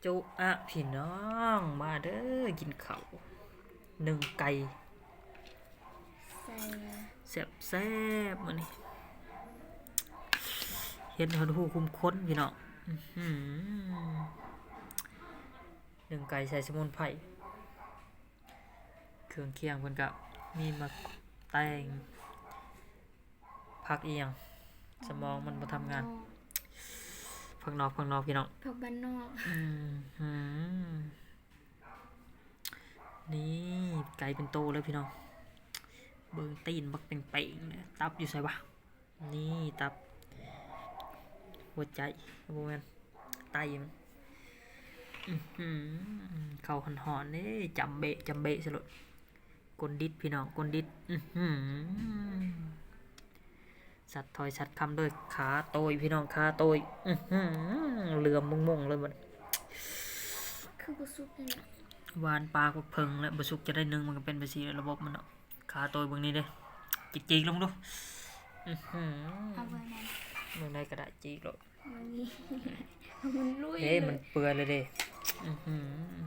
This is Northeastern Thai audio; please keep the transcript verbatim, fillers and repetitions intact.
จุอะพี่น้องมาเด้อกินข้าวหนึ่งไก่ ใส่ แซ่บๆมื้อนี้เห็นหอดหูคุ้มคนพี่น้องอื้อหือหนึ่งไก่ใส่สมุนไพรเครื่องเคียงเพิ่นก็มีหมากแตงผักอีหยังสมองมันบ่ทำงานผักนอกผักนอกพี่น้อง ผักบ้านนอก อืมหืมนี่ไก่เป็นโตแล้วพี่น้อง เบิ่งตีนบักเป่งๆเลยตับอยู่ไสวะ นี่ตับ หัวใจบ่แม่นไตมันอื้อหือข้าวห่อนๆเด้จำเบะจำเบะซะโลดก้นดิดพี่น้องก้นดิดอื้อหือสัดถ้อยสัดคำด้วยขาโตยพี่น้องขาโตยอื้อหือเหลือมมงๆเลยบัด คือบ่สุกนี่แหละ หวานปากบักเผิงและบ่สุกจะได้นึ่งมันก็เป็นไปสิระบบมันเนาะขาโตยเบิ่งนี่เด้จิกๆลงดูอื้อหือ เอาไว้นั้น เบิ่งได้ก็ได้จิกโลด มันนี่มันลุย เด้มันเปื่อยเลยเด้อื้อหือ